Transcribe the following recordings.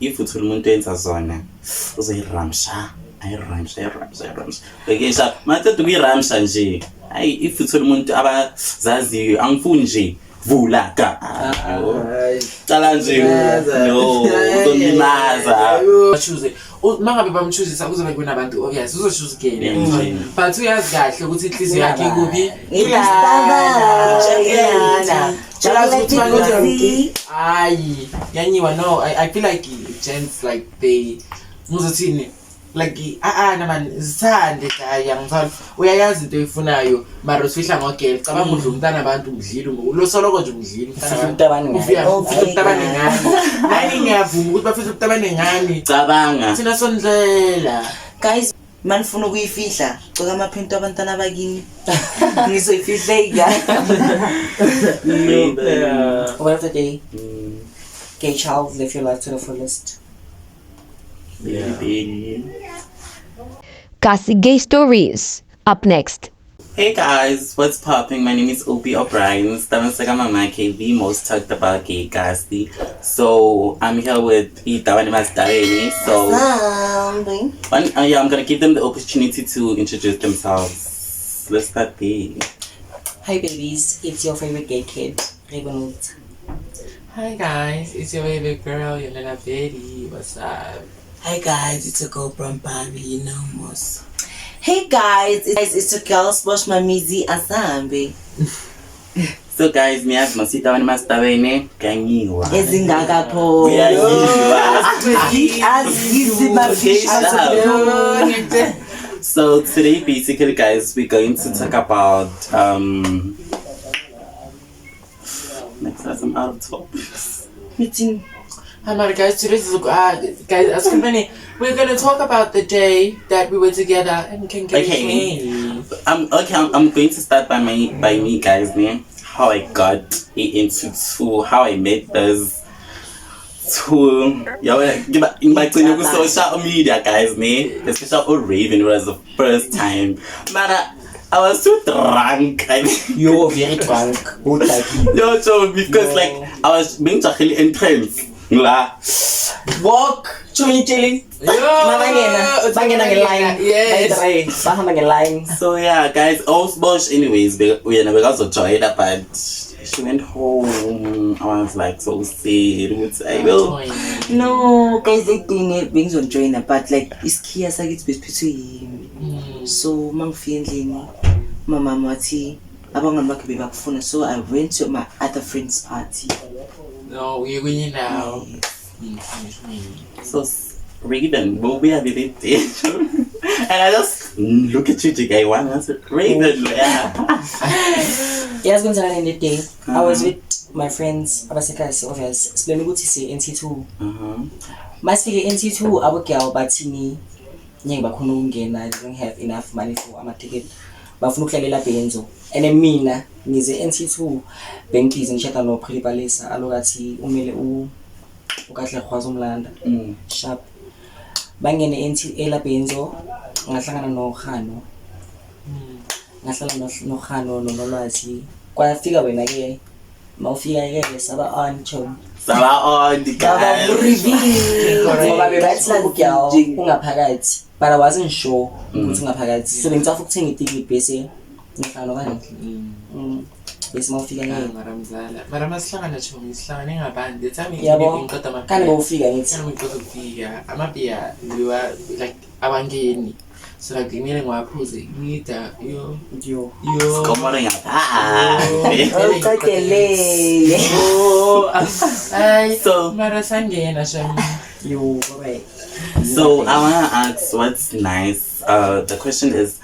If uthola umuntu enza zona, uzoyiramsha, ayiramsha, ayiramsha, ayiramsha. Okay, sha, maqeda ukuyiramsha nje. Hayi, if uthola umuntu abazaziyo, angifuni nje vula ka. Cala nje, no, uzolimaza. Choose mangabe bamchoosisa kuzobe kunabantu obvious uzochoose kuyena, but uyazi kahle ukuthi inhliziyo yakhe ikuphi. Uyazi ukuthi manje, hayi, yanyiwa. No, I feel like gents, like, they, ngizothini, like, ah ah man, zithande hayi, angitholi. Uyayazi into oyifunayo, mara usifihla ngogel. Cabanga udla umntana abantu, umdlile lo soloko nje, umdlile. Ufihla umntabani ngani. Ufihla umntabane ngani? Nani ngiyavuma ukuthi bafihla umntabane ngani. Cabanga. Thina sondlela. Guys, manifuna ukuyifihla, gcoka amaphenti abantwana bakini, ngizoyifihleka. Word of the day. Gay child, live your life to the fullest. Baby. Kasi Gay Stories. Up next. Hey guys, what's popping? My name is Opie O'Brien, Stabenseka Mama K, the most talked about gay Kasi. So I'm here with Itabane Mastareni. So Something. Yeah, I'm gonna give them the opportunity to introduce themselves. Let's start there. Hi babies, it's your favorite gay kid, Raven. Hi guys, it's your favorite girl, Yolena Betty. What's up? Hi guys, it's a girl from Barbie, you know most. Hey guys, it's your girl Sbosh Mamizi Asambe. So guys, niyazi masitabane mastabene kanyiwa. Ezingaka pho. Kuyanyiwa. Azizi Okay, mafish. sharp. So today, basically, guys, we're going to talk about Next time I'm out of topics. Meeting. Hi, my guys. Today's guys. As company, we're gonna talk about the day that we were together in King. Okay. Okay. I'm going to start by me, guys. Ne? How I got into two, how I met this two. Yeah, ngibagcine ku social media, guys. Ne? Especially Raven was the first time. But I was too drunk. I mean, You're very drunk. Utaki. Yo, so because No. like I was being entrance. La. Walk. Chumi chilling. Mabangena. Bangena ngeline. Yes. Bayi-three. Bahamba ngeline. So yeah, guys, all Bosch anyways, uyena bekazojoyina, but she went home. I was like so sad ukuthi I will. No, guys, ekugcine bengizojoyina, but like isikhiya sakithi besiphethwe yimi. So mangifika endlini, umama wathi abangani bakhe bebakufuna, so I went to my other friend's party. No, uye kwenye indawo. So Raven, bubuya bebe. And I just look at you, guy one. I said, "Raven, yeah." Yazi kwenzakala le day. I was with my friends abasekasi, obvious. Siplane ukuthi siye NT2. Masifike NT2, abo-girl bathini, ngeke bakhona ukungena, they don't have enough money for ama-ticket. Bafuna ukuhlalela Benzo. And then mina ngize NT2 bengibhizi ngishada no Palesa alokathi umele u ukahle khwaza umlanda. Sharp. Bangene NT ela Benzo, ngahlangana noHano. Ngahlala noHano noNolwazi. Kwafika wena ke, mawufika ke saba on, chom. Saba on the guys. Ngoba bebathi ugirl ungaphakathi, but I wasn't sure ukuthi ungaphakathi, so bengicafuna ukuthenga itikiti bese ngihlala nobani. Bese mawufika ke Mara mzala. Mara masihlangana chomi, sihlangane ngabantu. The time Yabo. ngiqeda amapiya. Kani bowufika ngithi Kani ngiqeda ukufika. Amapiya ngiwa like awangeni. So like kumele ngiwaphuze. Ngida yo yo. Yo. Komore ngaphandle. Uqedelele. Oh, ay, mara sangena shami. Yo, right. So I wanna ask what's nice. The question is,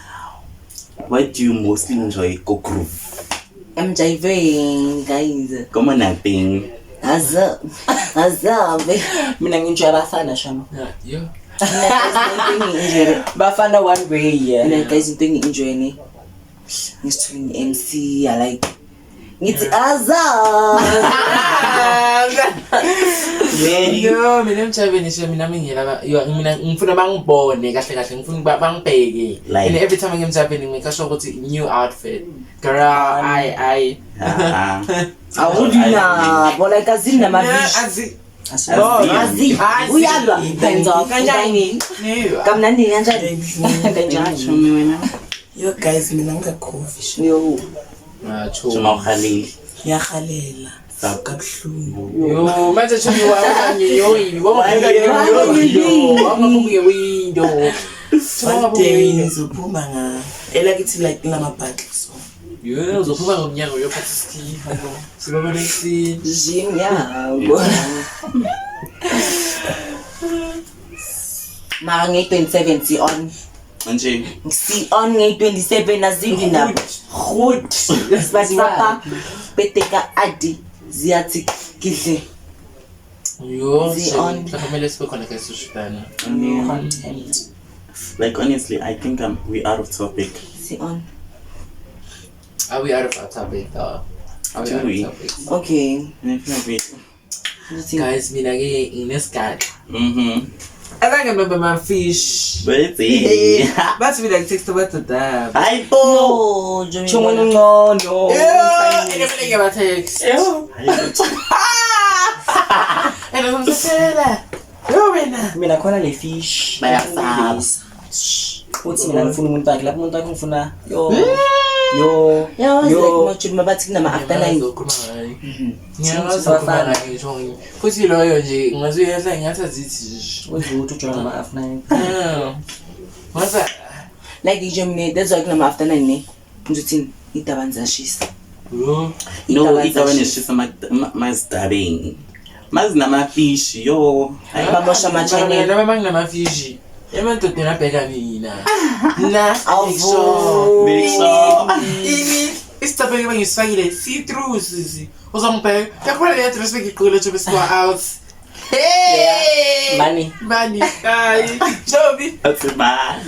what do you mostly enjoy? Go groove. I'm driving, guys. Come on, nothing. Azab. Azab. Mina ngi-enjoy abafana, shama. Yeah, yo. Mina guys, into engi-enjoy. Bafana one way, yeah. Mina guys, into engi-enjoy ne. Ngisithole ngi-MC, I like. Ngithi azab. Yo, mina emjabeni nje mina mingela yo, mina ngifuna bangibone kahle kahle, ngifuna bangibheke. And every time ngimjabeni ngimake sure ukuthi new outfit. Girl, I Ah. Awudi nabo like azini namavishi. Azi. Azi. Azi. Uyalwa. Hands off. Kanjani? No. Kamnandi kanjani? Kanjani? Chomi wena. Yo guys, mina ngingakhovi sho. Yo. Ah, Choma chomi. uhalile. Ngiyahalela. Stop. Kabuhlungu. Yo, manje chomi wawangiyoi. Wawangiyoi. Window. One day ngizophuma nga elakithi like kunamabhatli so. Yo, uzophuma ngomnyango uyophatha isikhiya. Sibabone ekuseni. Jinyango. Mara nge-27 si on. Nje. Si on nge-27 azibi nabo. Goed. Sibasapa beteka adi ziyathi kidle. Yo, Zi on. mhlawumbe sibe khona ke sishudana. Content. Like honestly, I think we out of topic. Si on. Are we out of our topic though? Are we Do out of we? topic? Okay. And I feel like we. Ngizothi- Guys, mina ke nginesigadi. Mhm. I think I remember my fish. But it's Bathi mina ngitext about the dab. Hayi bo. No, Johnny. Chomi ngcono. Yeah, and I'm gonna text. Hayi bo. And I'm saying, yo wena. Mina khona le fish. Bayasaba. Uthi mina ngifuna umuntu wakhe lapho umuntu wakhe ngifuna yo yo Yeah, I was yo like manje mabathi kunama after 9. Ngiyazi ukhuluma ngayo. Ngisho futhi loyo nje ngaze uyehla ngathi azithi nje. Uthi uthi ujola nama after 9. Yeah. What's Like nje mina that's why kunama after 9 ne. Ngizothini idaba nizashisa. Yo. No, idaba neshisa mazidabeni. Mazinamafish yo. Hayi. Bamosha ama-channel. Noma manginamafishi. Emadodeni abheka mina. Na. Awu. Make sure. Ini isitaphe ke bengisifakile see through sisi. Uzongibheka. Yakubona le dress bengigqokile nje besiwa out. Hey! Money. Money. Hayi. Jobi. That's it, man.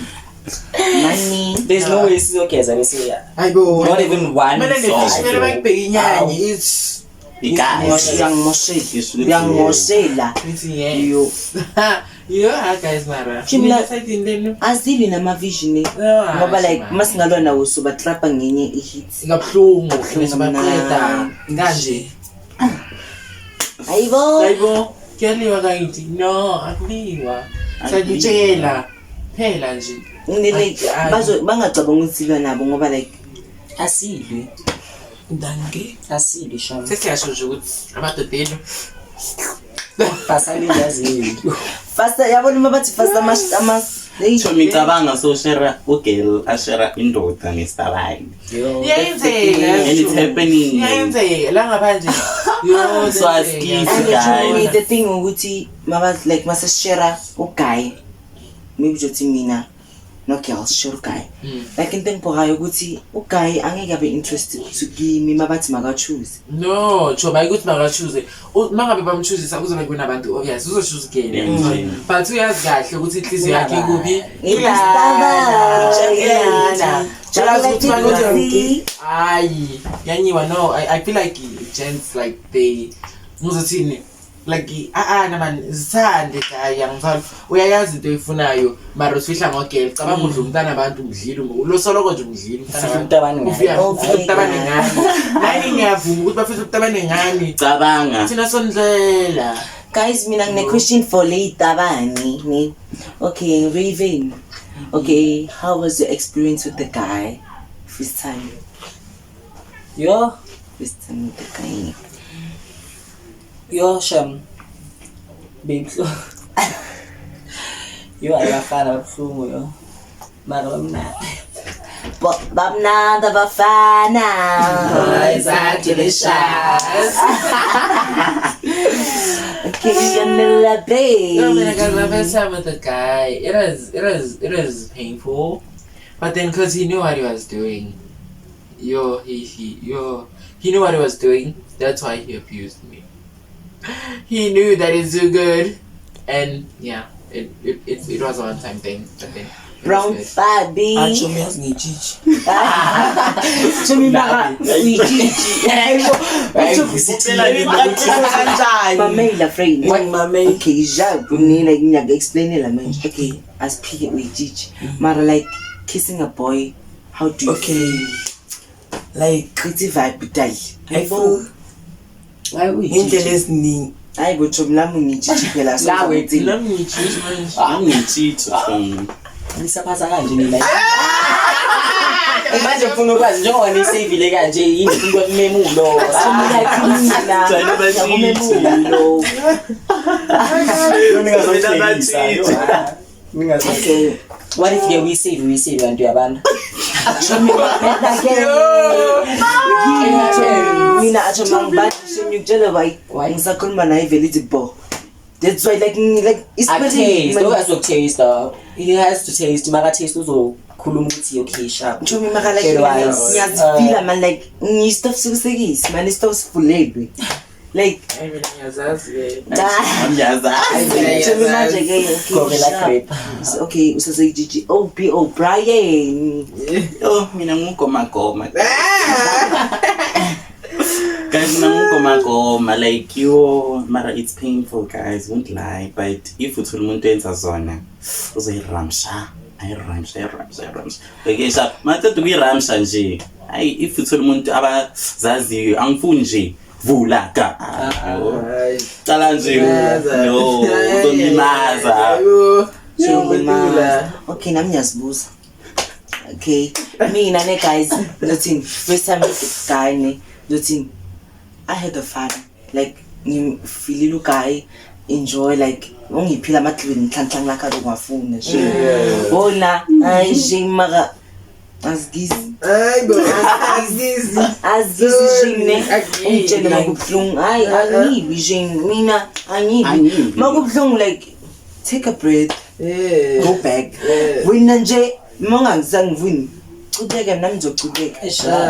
Money. There's no way sizogeza bese Hayibo. not even one Mina song. nefish kumele bangibheke inyanye. It's Guys. Uyangimoshela. Uyangimoshela. Ngithi yes. Yo, guys mara. Jimla- Side lenu. Azili nama vision ne. Ngoba like masingalwa nawo sobatrapa ngenye i-hit. Ngabuhlungu, Kabuhlungu ngibaqeda. Kanje. Hayibo. Hayibo, kuyaliwa kanti. No, akuliwa. Siyakutshela. Phela nje. Ngine like bazo bangacabanga ukuthi silwa nabo ngoba like Asilwe. Danke. Asilwe sham. Sesiyasho nje ukuthi amadodeni Basale yazini. fasta yabona uma bathi fasta ama ama hey. Chomi cabanga so share ugirl ashare indoda ngestabane. Yo. Iyayenzeka. And it's happening. Iyayenzeka la ngaphandle. Yo, So asikisi, And guys. Chomi, the thing ukuthi maba like maseshare uguy maybe uzothi mina no girl share uguy. Like into engibhokayo ukuthi uguy angeke abe interested to kimi mabathi maka choose. No, choba ukuthi makachoose. Mangabe bamchoosisa kuzobe kunabantu obvious uzochoose kena. Yeah. But uyazi kahle ukuthi inhliziyo yakhe ikuphi. Ilana. Hayi, yanyiwa no, I feel like gents like they ngizothini like ah ah man zithande hayi angizali uyayazi into oyifunayo mara usifihla ngogel cabanga udla umntana abantu umdlile lo soloko nje umdlile Ufihla umntabane ngaye. ufihla umntabane ngani nani ngiyavuma ukuthi bafihla umntabane ngani Cabanga. thina sondlela Guys, mina ngine question for later bani ne. Okay, Raven. Okay, how was your experience with the guy? First time. Yo. First time with the guy. Yo sham. Babe. Yo ayafana babuhlungu yo. Mara bamnandi. Bamnandi abafana. delicious Okay, Janela No, man, babe. guys, my first time with a guy, it was painful, but then cause he knew what he was doing, yo, he knew what he was doing. That's why he abused me. He knew that it's too good, and yeah, it was a one time thing. But then it was Brown good. Fabi. Atsho uyazi ngitshitshi. Chomi mara uyitshitshi. Mamela friend. Mamela. Okay, jabu ni like ngiyaku-explainela manje. Okay, asiphike uyitshitshi. Mara like kissing a boy, how do you Okay. feel? Like Ithi vibe dali. I feel Why ngendlela eziningi Hayi bo chomi nami ngitshitshi phela so Nawe. ngizokuthini? Nami ngitshitshi manje. Angitshitshi chomi. Nisaphatha kanje nina. Manje ngifuna ukwazi njengoba nisavile kanje yini ufuna ukumemulo. Chomi like mina. Jwayele batshitshi. Ngiyakumemulo. Ningazohlekisa. Okay. What if ke we save we save kanti uyabana? Chomi like mina atsho mangibani chomi ngikutshela why Why? ngisakhuluma naye vele ithi bo. That's why like like Akutaste, lo azokuthasta. He has to taste. Maka taste uzokhuluma ukuthi okay sharp. Chomi maka like Otherwise, ngiyazifila man like ngistuff sokusekisi man istuff sifulelwe. Like Hayi mina ngiyazazi ke. Ngiyazazi. Chomi manje ke okay, Gorilla sharp. grip. Okay, usaseyijiji O B O Brian. Oh, mina ngugomagoma. Guys, mina ngugomagoma like yo, mara it's painful guys, won't lie, but if uthola umuntu enza zona, uzoyiramsha. Ayiramsha, ayiramsha, ayiramsha. Okay, sha, maqeda ukuyiramsha nje. Hayi, if uthola umuntu abazaziyo, angifuni nje vula ka. Yo. Hayi. Cala nje. No, uzongimaza. Hayibo. Ngiyalimaza. Okay, nami ngiyazibuza. Okay, mina ne guys, ngizothini first time guy ne, ngizothini I had a fun. Like ngifilile uguy enjoy like ungiphila amadlini nhlanhla lakho ungafuni nje. Bona hayi nje mara azigizi Hayibo. Azizi. azigizi nje ne. Akuyibi. Ungitshele makubuhlungu hayi angibi nje mina angibi. Angibi. Makubuhlungu like take a breath. Yeah. Go back. Yeah. Wena nje uma ungangizangivuni cubeka nami ngizocubeka.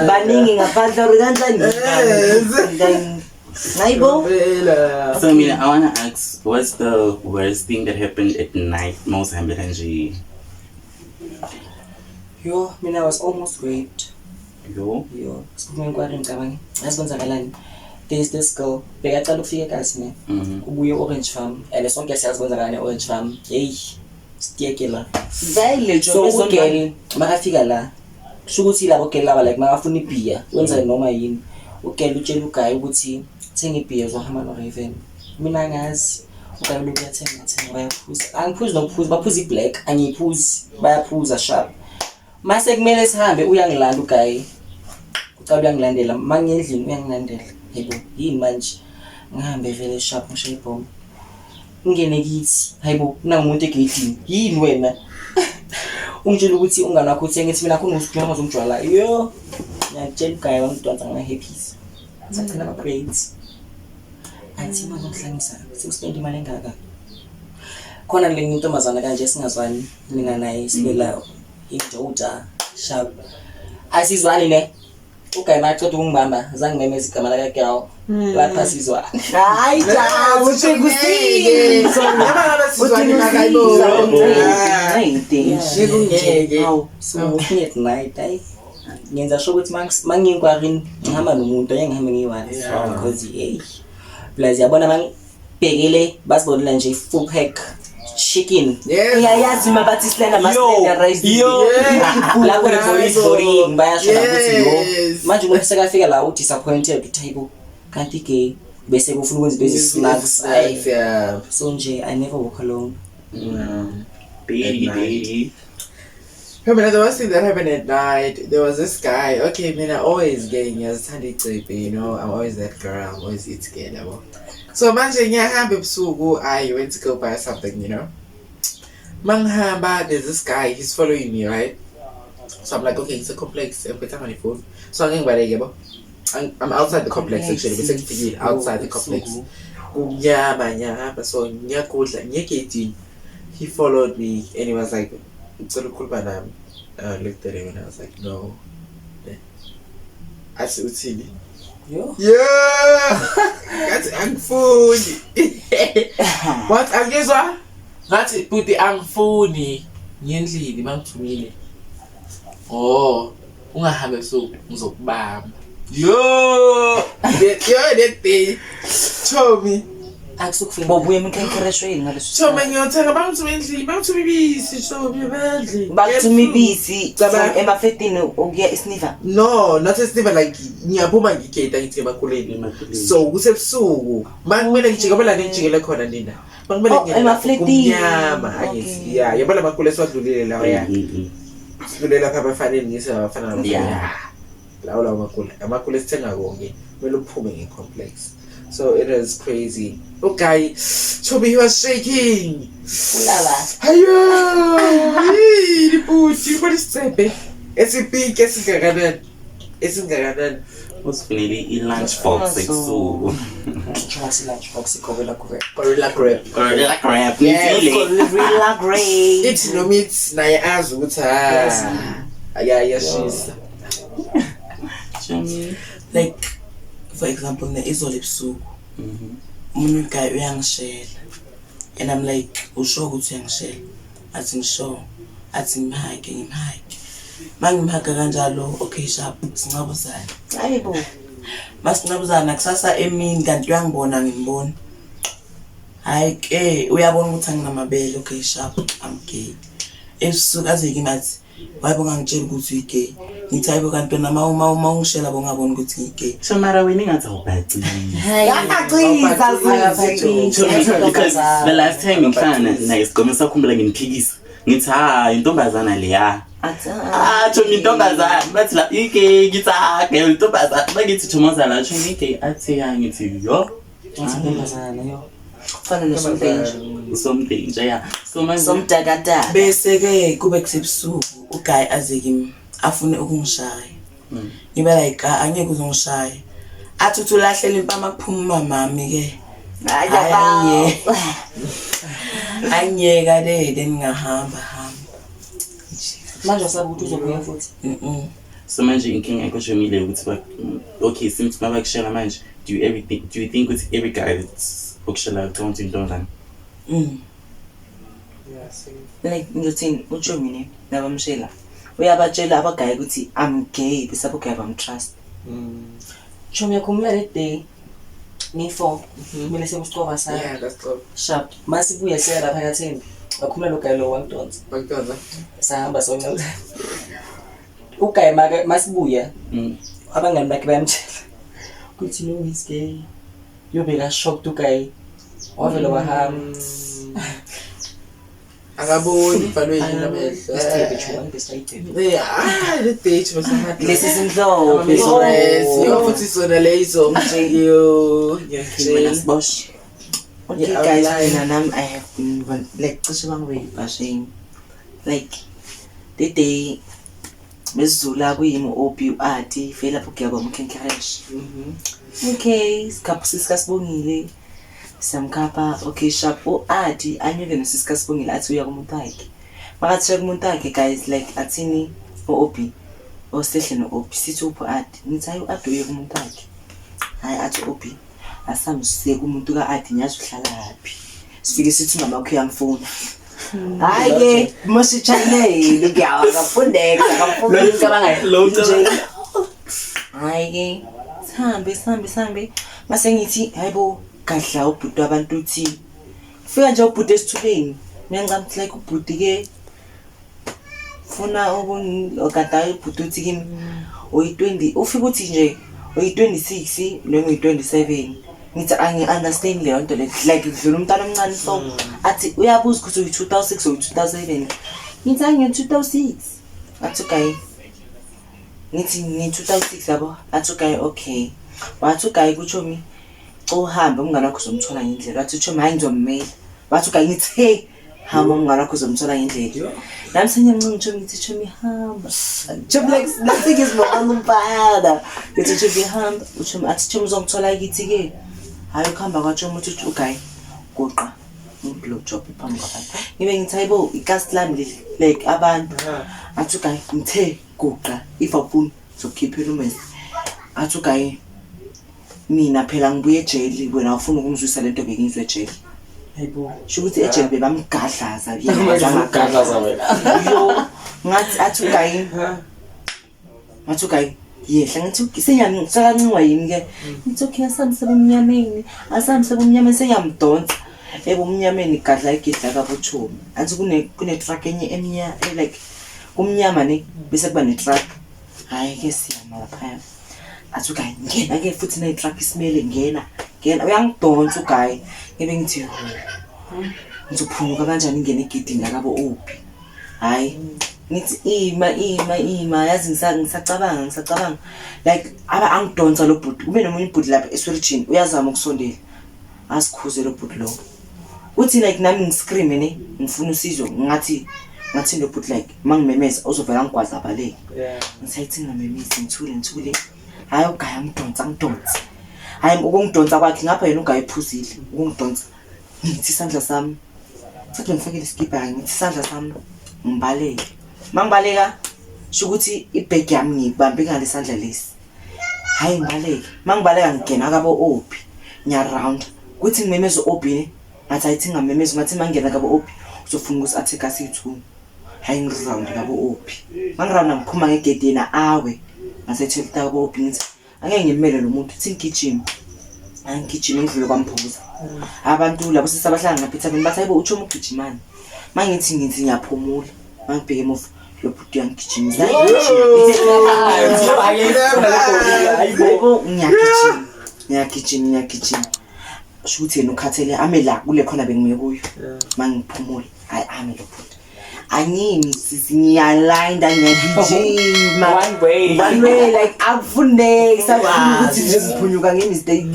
Baningi ngaphandle or kanjani? Yes. Hayibo. Phela. So mina, I wanna ask, what's the worst thing that happened at night mawuzihambela nje? Yo, mina I was almost raped. Yo. Yo, sikhuluma inkwari ngicabange. Yazi kwenzakalani? There's this girl, bekaqala ukufika ekasi ne. Ubuye Orange Farm. And sonke siyazi kwenzakalani e-Orange Farm. Hey, sitiyekela. Vele So ugirl makafika la, kusho ukuthi labo girl laba like makafuna ibhiya, wenza noma yini. Ugirl utshela uguy ukuthi thenga ibhiya uzohamba no-Raven. Mina angazi. Uguy lokhu uyathenga thenga bayaphuza. Angiphuzi nokuphuza, baphuza i-black, angiyiphuzi, bayaphuza sharp. Mase kumele sihambe uyangilanda uguy. Ucala uyangilandela, mangiye endlini uyangilandela. Yebo, yini manje? Ngihambe vele sharp ngishaye ibhomu. Ngingene kithi, hayibo, kunangumuntu egeyidini. Yini wena? Ungitshela ukuthi umngane wakho uthe ngithi mina khona usijwala ngizomjwala. Yo. Ngiyakutshela uguy wangidonsa ngama-happy. Sagcina ama-braids. Athi manje ngihlanganisa, sekuspend imali engaka. Khona le intombazana kanje singazwani mina naye sibela indoda sharp. Asizwani ne. Uguy maqeda ukungibamba, zange ngimemeze igama laka girl. Lapha sizwana. Hayi cha, uthekusizo. Noma ngabe sizwane makayibo. Ngeke. Hawu, so working at night hayi. Ngenza sure ukuthi mangiyinkwarini ngihamba nomuntu angeke ngihambe ngiyi-one because hey. Plus yabona mangibhekele basibonela nje full pack chicken. Yes. Uyayazi uma bathi slender ma-slender rice. Yo. Lapho the police boring bayasho ukuthi yo. Yes. Manje umuntu sekafika la u disappointed uthi hayibo kanti gay bese kufuna ukwenza into ezi-slugs. Ayi. Yeah. So nje I never walk alone. Baby, At night. baby. Hey, mina, the worst thing that happened at night, there was this guy. Okay, man, I always getting ngiyazithanda icebe, you know, I'm always that girl, I'm always it girl, yabo. So manje ngiyahamba ebusuku, I went to go buy something, you know. Mangihamba, there's this guy, he's following me, right? So I'm like, okay, it's a complex, ngiphethe on the phone. So angibaleke, yabo. I'm outside the complex actually, bese ngifikile outside the complex. Kumnyama ngiyahamba, so ngiyagudla, ngiyegedini. He followed me and he was like, ucela ukukhuluma nami. I looked at him and I was like, no. Athi uthini? Yo. Yeah! Ngathi angifuni. What angizwa? Ngathi bhuti angifuni. Ngiyendlini bangithumile. Oh, ungahambi ebusuku ngizokubamba. Yo! Yo that day. Chomi. Akusukufika. Bobuya emkhenkereshweni ngaleso. Thoma ngiyothenga bangithume endlini, bangithume ibisi, so bendli. Bakuthuma ibisi Cabanga. from emafetini ukuya esniva. No, not esniva, like ngiyaphuma ngigate ngithi emakuleni. Emakuleni. So kusebusuku. Mangimele ngijike ngoba la ngijikele khona nina. Mangimele Oh, ngene lapho emafletini. kumnyama angithi. Yeah, yabo lamakule esiwadlulile lawa ya. Sidlule lapha abafanele ngise abafana nabafana. Yeah. Lawo lawo makule. Amakule sithenga konke. Kumele uphume ngecomplex. So it is crazy. Okay, Toby, he was shaking. Ulala. Hayo! Yini bhuti, ubona isithembe esipink esingakanani? Esingakanani? Usifunele i-lunch box ebusuku. Njengoba lunch box igobela kube. Gorilla grip. Gorilla grab. Yes. Ngizile. Gorilla Grey. Ithi noma ithi naye azi ukuthi ha. Ya yashisa. Jimmy. Like for example ne izolo ebusuku omunye uguy uyangishela and I'm like, usho ukuthi uyangishela? Athi ngisho. Athi ngimhage, ngimhage. Mangimhaga kanjalo, okay sharp, sincabuzana. Hayibo. Masincabuzana kusasa emini kanti uyangibona ngimbona. Hayi ke uyabona ukuthi anginamabele, okay sharp, I'm gay. Ebusuku aze kimi athi wayibo ngangitshela ukuthi uyi-gay. Ngithi hayibo kanti wena ma ungishela bongaboni ukuthi ngiyi-gay. So mara wena ingathi awubhacile. Awubhacile. Because the last time ngihlangana naye sigome sakhumbula nginiphikisa. Ngithi ha intombazana leya. Athi ah. Ah, chomi intombazana bathi la ike ngithi ah girl intombazana bakithi chomoza la chomi ike athi ya ngithi yo Intombazana yo. Kufana nesomdanger. Something nje ya. So manje Somdakadaka. Bese ke kube kusebusuku uguy aze kimi afune ukungishaya. Ngibe like, "Ah, angeke uzongishaya." Athi uthi ulahlela impama kuphuma umamami ke. Hayi Hayi, Angiyeka le then ngahamba hamba. Manje usaba ukuthi uzobuya futhi. Mhm. So manje inkinga yakho shomile ukuthi ba okay since mabakushela manje do you everything do you think ukuthi every guy that's ukushela ukuthi intombazana? Like ngizothini uchomi ne nabamshela. Uyabatshela abagayi ukuthi I'm gay bese abagayi bamtrust. Chomi yakhumbula le day ni-4 kumele sekusicova sa Yeah, that's all. sharp. Masibuya siya lapha kaThembi. Wakhuluma lo guy lo wangidonsa. Bangidonsa. Sahamba sonke. Uguy maka masibuya abangani bakhe bayamtshela ukuthi no he's gay. Yobeka shocked uguy. Wavele wahamba. Akaboni ibhalwe yini amehlo. Isithebe chuwa besayithebe. Yeah, ah, le date bese Lesi simhlophe. Yo futhi sona lezo yo Wena ngiyakutshela. sibosh. Okay Yeah, guys, online. mina nami I have been like cishe bangibe shame. Like the day besizula kuyimi OP uAti vele lapho kuyaba umkhenkeresh. Okay, sikhapha sisikasibongile. Siyamkhapha okay sharp uAti anyuke nosisikasibongile athi uya kumuntu wakhe. Makathi uya kumuntu wakhe guys like athini uOP osehle noOP sithi uphi uAti ngithi hayi uAti uye kumuntu wakhe. Hayi athi uOP asamsike kumuntu kaAti ngiyazi uhlala laphi. Sifike sithi mama wakhe uyamfuna. Hayi ke mositshanele ngiyawakafundeka akafundeka. Lo ucabangayo. Lo ucabanga. Hayi ke sihambe sihambe sihambe mase ngithi hayibo gadla ubhuti wabantu uthi fika nje ubhuti esithubeni mina ngicabanga ukuthi like ubhuti ke funa ukungigada ubhuti uthi kimi uyi-20 ufika uthi nje uyi-26 noma uyi-27 ngithi angi-understand leyo nto leyo like kudlula umntwana omncane so athi uyabuza ukuthi uyi-2006 or uyi-2007 ngithi angiyi-2006 athi okay ngithi ngi-2006 yabo athi uguy okay wathi uguy kuchomi uhambe umngane wakho uzomthola ngendlela wathi uchomi hayi ngizommela wathi uguy ngithi hey hamba umngane wakho uzomthola ngendlela nami sengiyamncenga uchomi ngithi chomi hamba chomi like nothing is wrong umfana ngithi chomi hamba uchomi athi chomi uzongithola kithi-ke hhayi ukuhamba kwachomi uthi uguy guqa ngi-blow job phambi kwabantu ngibe ngithi hayibo ikasi lami leli like abantu athi uguy ngithe guqa if awufuni zokukhiphela umese athi uguy mina phela ngibuye ejele wena awufuni ukungizwisa lento bengiyizwe ejele Hayibo. sho ukuthi ejele bebamgadlaza Ugadlaza wena. yo ngathi athi uguy ngathi uguy Yehla ngithi sengiyamsakancingwa yimi ke. Ngithi okay asambe sebumnyameni, asambe sebumnyameni sengiyamdonsa. Ebumnyameni gadla igidla kabochomi. Angithi kune truck enye emnya like kumnyama ne bese kuba ne truck. Hayi ke siyama laphaya. Athi uGayi ngena ke futhi na truck isimele ngena. Ngena uyangidonsa uGayi. Ngibe ngithi ho. Ngizophunyuka kanjani ngene egedini lakabo Ophi. Hayi ngithi ima ima ima yazi ngisacabanga ngisacabanga like aba angidonsa lo bhuti ube nomunye ubhuti lapha eswirijini uyazama ukusondela asikhuze lo bhuti lo uthi like nami ngiscream ne ngifuna usizo ngathi ngathi lo bhuti like mangimemeza uzovela ngigwaza abaleke ngisayithi ngingamemezi ngithule ngithule hayi ugaya angidonsa angidonsa hayi ukungidonsa kwakhe ngapha yena ugaya ephuzile ukungidonsa ngithi isandla sami sathi ngifakele isikibha ngithi isandla sami ngibaleke mangibaleka sho ukuthi ibhegi yami ngiyibambe ngale sandla lesi hayi ngibaleke mangibaleka ngingena kabo Ophi ngiyaround kuthi ngimemeze Ophi ne ngathi ayithi ngingamemezi ngathi mangena kabo Ophi uzofuna ukuthi atheka asiyi-two hayi ngiround kabo Ophi mangirounda ngiphuma ngegedi yena awe ngasethwelita kabo Ophi ngithi angeke ngimele lo muntu thi ngigijime angigijime ngidlule kwamphuza abantu labo sisi abahlala ngapha ethabeni bathi hayibo utsho ugijimani mangithi ngithi ngiyaphumula mangibheke emuva lo bhuti uyangigijimisa hayibo ngiyagijima ngiyagijima ngiyagijima sho ukuthi yena ukhathele ame la kule khona bengime kuyo mangiphumula hayi ame lo bhuti angimi sisi ngiyalinda ngiyagijima One way. One way like akufuneki safuna ukuthi nje ngiphunyuka nge-mistake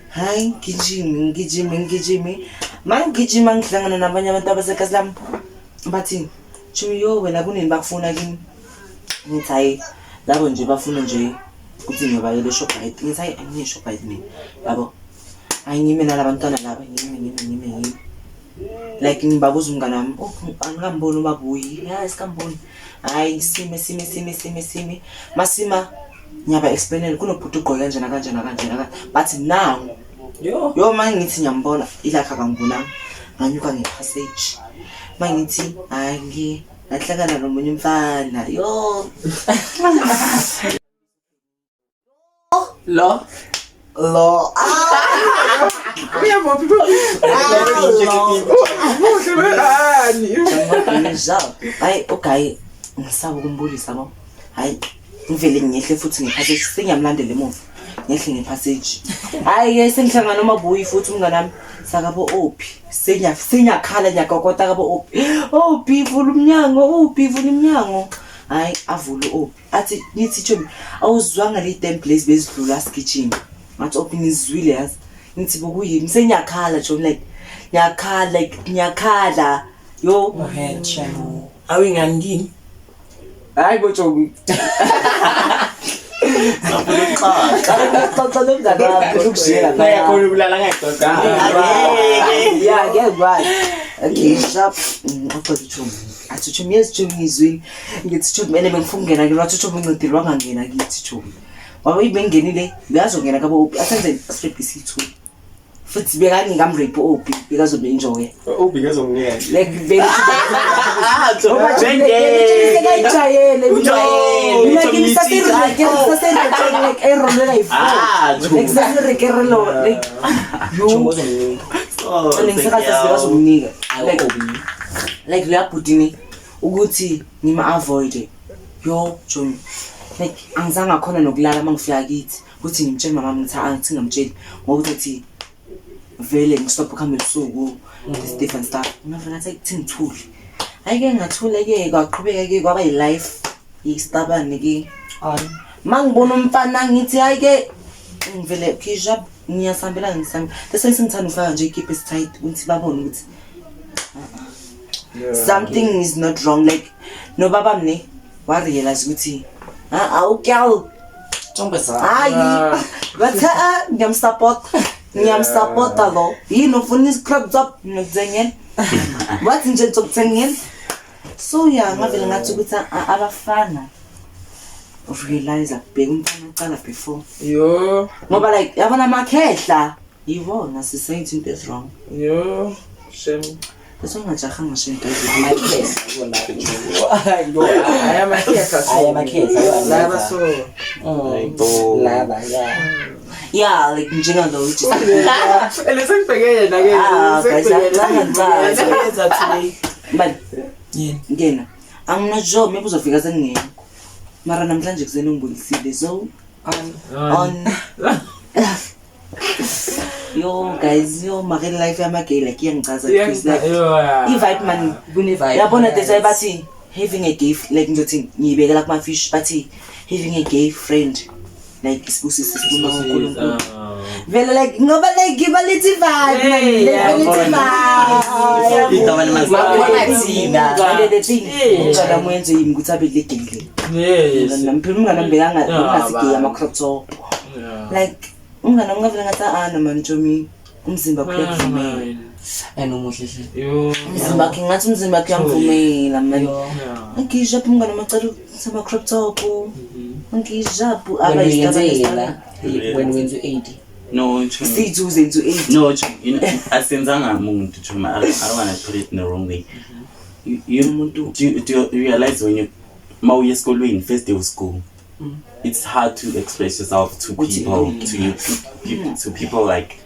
hayi ngigijime ngigijime ngigijime mangigijima ngihlangana nabanye abantu abasekasi lami bathi chomi yo wena kunini bakufuna kimi ngithi hayi labo nje bafuna nje ukuthi ngiyobayela eShoprite ngithi hayi angiye eShoprite mina yabo hayi ngime nalabantwana laba ngime ngime ngime ngime like ngibabuza umngane wami oh angikamboni ubabuyi ya sikamboni hayi sime sime sime sime sime masima ngiyaba explainela kunobhuti ugqoke kanjena kanjena kanjena kanje bathi nangu Yo. yo manje ngithi ngiyambona ilakhe akangibonanga nganyuka ngepassage mangithi hayi ngi ngahlangana nomunye umfana yo Lo. lo Uyabophi Muhle bani. Njalo. Hayi ugayi ngisaba ukumbulisa bo. Hayi ngivele ngiyehle futhi ngepassage sengiyamlandela emuva. Ngehle ngepassage. Hayi ke sengihlangana nomabuyi futhi umngane wami sakabo Ophi. Senya senyakhala nyakokota kabo Ophi. Ophi vula umnyango, Ophi vula umnyango. Hayi avule Ophi. Athi ngithi chomi awuzwanga le damn place bezidlula sigijima. Ngathi Ophi ngizwile yazi. Ngithi bokuyini senyakhala chomi like ngiyakhala like ngiyakhala yo Awu ingani kini? hayi bo chomi xoxa nomngane wami ukujiyela Nayakhona ukulala ngayixoxa. ya ngeke kwazi okay sharp uxoxa uchomi athi uchomi yes chomi ngizwile ngithi chomi ene bengifuna ukungena kilo wathi uchomi uncedile wangangena kithi chomi wabe bengenile bekazongena kabo Ophi asenze asirephi isithu futhi bekangingamrephi Ophi bekazobe enjoy Ubhikezomngena. like sekayijwayele Ujwayele, erollela Ah, like sasirekerelo like yo ngisekazomnika like like leya bhutini ukuthi ngima-avoide yo jomi like angizange akhona nokulala uma ngifika kithi ukuthi ngimtshele mama ngithi angithi ngingamtsheli ngoba uzothi vele ngistop ukuhamba ebusuku this different stuff ngavele ngathi kuthi ngithule hhayi-ke ngathule-ke kwaqhubeka-ke kwaba yi-life yisitabane-ke ma ngibona umfana ngithi hhayi-ke ngivele khishap ngiyasihambela ngisihambela bese sengithanda ukufaka nje ikipa esitight ukuthi babone ukuthi something is not wrong like nobaba mne warealize ukuthi awukyal hayi bathi a ngiyamsapota ngiyamsapota lo yini ufuna isikrop top ngikuthengela wathi nje ngizokuthengela so ya ngavele ngathi ukuthi abafana realize akubheka umfana ucala before Yo. ngoba like yabona amakhehla yibona sisenza into is wrong Yo. Shame. That's why ngajahanga shinto. Hayi, amakhehla. Hayi, amakhehla. Laba so. Hayibo. Laba, yeah. Yeah, like njengalo just Ele sengibheke yena ke. Ah, guys, Sengibheke ngicabanga. Yenza today. Mbali, Yini? ngena. Angina job, maybe uzofika sengingekho. Mara namhlanje kuseni ungibulisile so on. Yo guys, yo mara life yama-gay like iyangichaza because like i-vibe man Kune-vibe. yabona that's why bathi having a gay like ngizothi ngiyibekela kuma-fish bathi having a gay friend like isibusiso sibuma uNkulunkulu vele like ngoba like iba lethi vibe man Hey, like balethi vibe. Igama lemazwi. Bakhona thina. And the thing Yeah. umntwana wami wenze yimi ukuthi abe le gay le. Yes. Umngani wami phela umngani wami Yeah, bekangasigay ba. ama-crop top. Yeah. Like umngani wami ngavele ngathi ah noma ntshomi umzimba wakhe uyakuvumela. And umuhle hle. Yo. Umzimba wakhe ngathi umzimba wakhe uyamvumela man. Yo. Yeah. Ngijabhu umngani wami acela sama-crop top. Ngijabhu Wena uyenze yena. Wena wenze u-80. No, Chuma. Sithu zenzu 8. No, Chuma, you know, asenzanga muntu, Chuma. I don't want to put it in the wrong way. You Umuntu. do you realize when you mawuya esikolweni, first day of school, it's hard to express yourself to Ukuthi people, okay. to you, to people like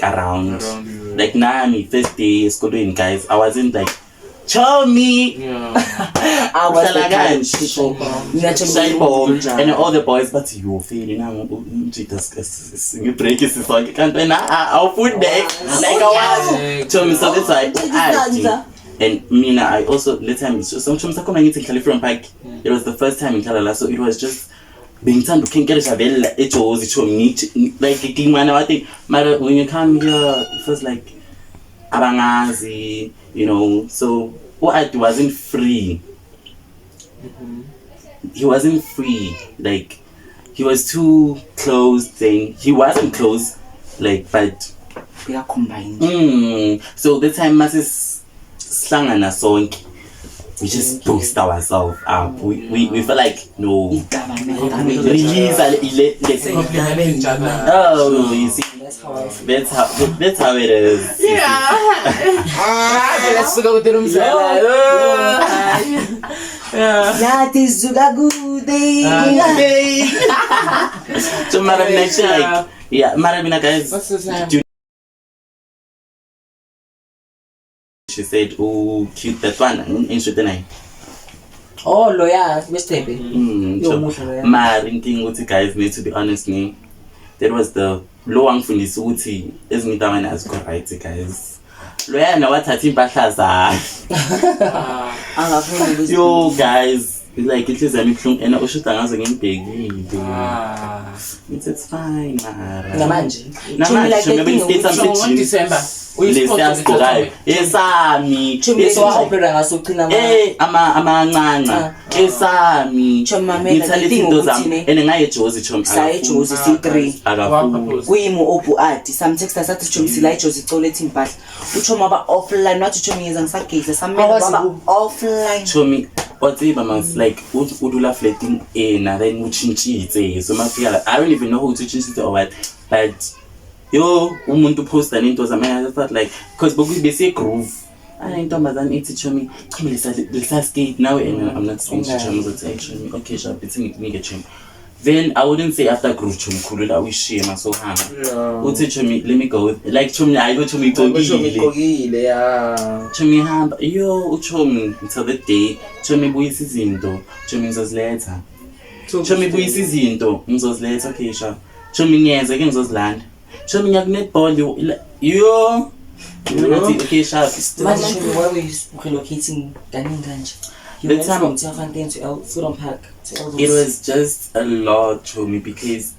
around. Around you. Like nami, first day esikolweni, guys, I wasn't like, tell me. Yeah. I was the Uhlala kind kanje. people. Mina tshomi Shy bomb. njalo. And all the boys bathi yo feli nangu umjita ngibreak sisonke kanti wena awufunde like I was Chomi, so that's why I Isandla. and mina I also le time so Chomi sakhona ngithi ngihlala eFreedom Park. It was the first time ngihlala la, so it was just bengithanda ukukhenkeresha vele eJozi Chomi ngithi like ngimana wathi mara when you come here it feels like abangazi, so u-Adi wasn't free. He wasn't free, like he was too close thing. He wasn't close, like, but Beka-combine. So the time mase sihlangana sonke, we just boost ourselves up. We felt like no release let's Compliment each other. Oh, you see, That's how I feel. that's how it is. Yeah. Ah, phela sisuka kude nomzala. Yeah. Nathi suka kude. So mara mina actually like, yeah, mara mina guys, What's the time? do she said, "Oh, cute that one." Ngisho naye. Oh, loya, wesitepe. Yo, So, muhle loya. mara inkinga ukuthi guys need to be honest ne, that was the lo wangifundisa ukuthi ezinye intamane azikho right guys. Loyana wathatha impahla zakhe. Angafuni ukuzi- Yo guys, like inhliziyo yami ibuhlungu and ushuda ngazo ngimbhekile. It's fine mara. Namanje. Namanje Like, maybe the thing isiketi sami So sejini. ngoDecember Lesiya sigqokayo. Esami. Chomi, So wa-uploada ngaso ugcina ama Eh ama amancanca esami. Chomi, mamela, Ngithanda the thing izinto ukuthi zami. ne- And ngaye eJozi chomi. Saye eJozi siyi-three. Akafuni. Kuyimi obu adi samtexta sathi chomi sila eJozi cela ethi impahla uchomi waba offline wathi chomi ngeza ngisageza samela Akwazi waba offline. Chomi wa tseba mas like o dula flatting ena then o tshintshitse so mafika la I don't even know who to tshintshitse or what, but yo umuntu posta nento zami and I just thought like because bese groove ah intombazane ithi chomi chomi lesa lesa skate now and I'm not saying Okay. chomi uzothi hey chomi okay sharp ithi ngikunike chomi. Then I wouldn't say after groove chomi khulula uyishiye masohamba uthi chomi let me go with like chomi hayi chomi igcokile. Igqokile ya. Chomi hamba yo uchomi until the day chomi buyisa izinto chomi ngizoziletha chomi buyisa izinto ngizoziletha okay sha chomi ngiyenze ke ngizozilanda chomi ngiyaku-netball yo ngathi okay sha. Manje Chomi, why were you relocating kaningi kanje? You The went time- from Turffontein to El Freedom Park to Eldos. It was just a lot chomi because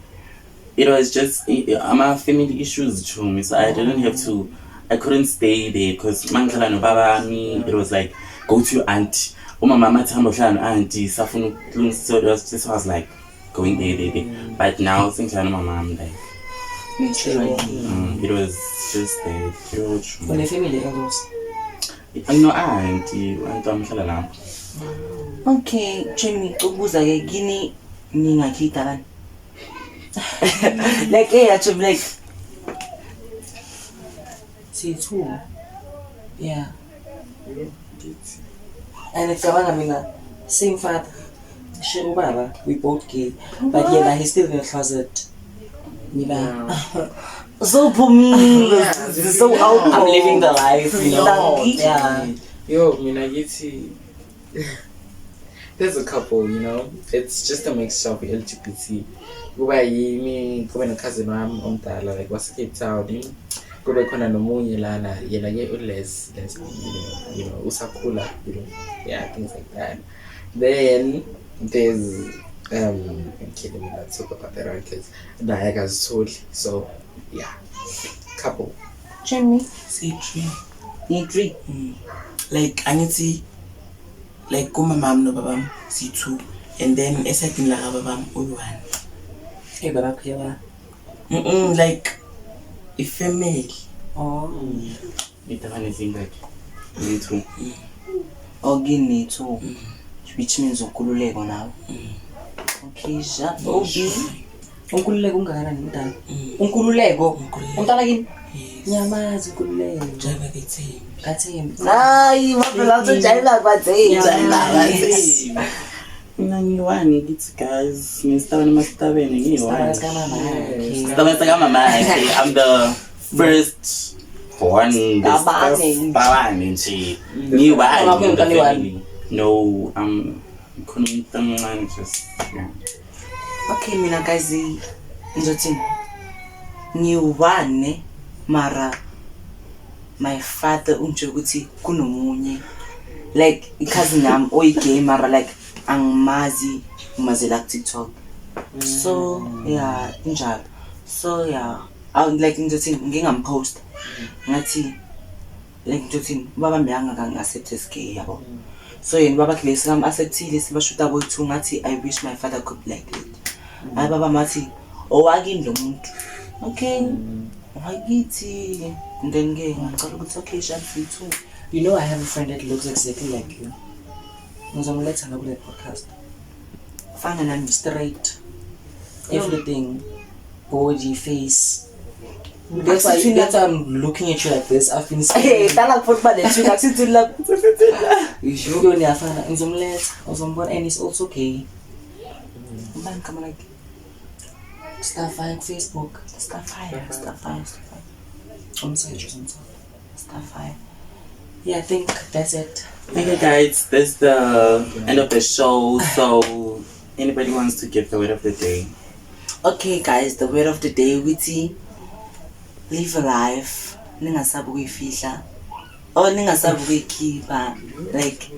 it was just ama family issues chomi, so I didn't have to I couldn't stay there because mangihlala nobaba wami it was like go to your aunt uma mama athi hamba uhlala no-auntie safuna ukulungisa so it was just I was like going there there there but now sengihlala nomama wami like Naturally. It was just that yo chomi. Une family Eldos. No auntie auntie wami uhlala lapho. Okay chomi ukubuza ke kini ningakhida bani like eh chomi like Siyi-two. Yeah. And ngicabanga mina same father. Share ubaba, we both gay. But yena he's still in the closet. Mina So phumile, so out. I'm living the life, you know. Dankie. Yeah. Yo, mina ngithi there's a couple, you know. It's just a mixture of LGBT. Kuba yimi, kube no-cousin wami omdala like wase Cape Town. Kube khona nomunye lana yena ke u-les lesbian, usakhula, yeah, things like that. Then there's okay, let me not talk about that one because naye akazitholi. So yeah, couple. Jimmy. Siyi-three. Ni-three. Like angithi like kumamami nobabami siyi-two and then esayidini lakababami uyi-one. Hey baba kuyaba. Like ifamily. Oh. Itabane zingaki? Ni-two. Okini two. Which means uNkululeko nawe. Okay, ja. Obi. Unkululeko ungakanani umntana? Unkululeko. Unkululeko. Umntana kini? Yes. Nyamazi Unkululeko. Driver kethembi. Kathembi. Hayi, mabela utojayila kwathembi. Mina ngiyi-one kithi guys. Ngistabane masitabene ngiyi-one. Sikamama. Sitabane sakamama akhe. I'm the first born. Stabane. Stabane nje. Ngiyi-one Mama, in the umntwana uyi-one? family. No, khona umuntu omncane just yeah. Okay, mina guys, ngizothini? Ngiyi-one mara my father ungitshela ukuthi kunomunye like i-cousin yami oyi-gay mara like angimazi, ngimazela ku-TikTok. So yeah, injalo. So yeah, like ngizothi ngingampost ngathi like ngizothi ubaba mi angakangi-accept as gay yabo. So yena ubaba khe sekam-acceptile sebashuta boyi-two ngathi I wish my father could be like that. Hayi baba mathi owakini lo muntu. Okay. Wakithi. And then ke ngicela ukuthi okay sharp two. You know I have a friend that looks exactly like you. Ngizomletha la kule podcast. Fana nami. Straight. Everything. Body, face. That's why, Akusithi that's why I'm looking at you like this. I've been Hey, hlala kufuthi ba le twin akusithi la. Yo niyafana. Ngizomletha. Uzombona and he's also gay. Ubani kama like Starfire ku Facebook. Starfire, Starfire, Starfire, Umsearch uzomthola. Starfire. Yeah, I think that's it. Okay guys, that's the end of the show. So anybody wants to give the word of the day? Okay guys, the word of the day ukuthi live a life ningasabi ukuyifihla or ningasabi ukuyikhipha like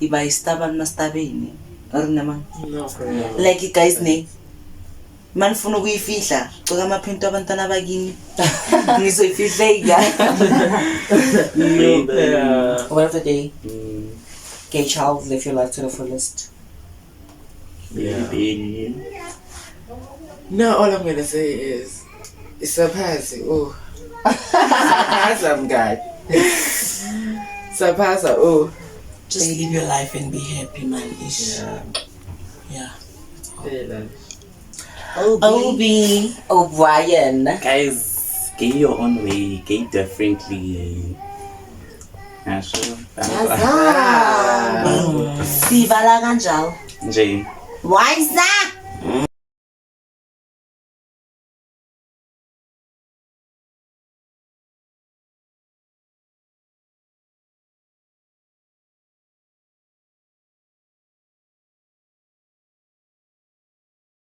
iba isitabani masitabeni or nama No, for real. like guys ne manifuna ukuyifihla gcoka amaphento abantwana bakini ngizoyifihleka. Yeah. Word of the day. Gay child, live your life to the fullest. Yeah. Baby. No, all I'm gonna say is surpass. Oh, surpass, God. Surpass. Oh, Just live your life and be happy, man. Ish. yeah. Yeah. Yeah. Obi. O'Brien. Guys, gay your own way, gay differently. Yeah, sure. Sivala kanjalo. Nje. Why is that?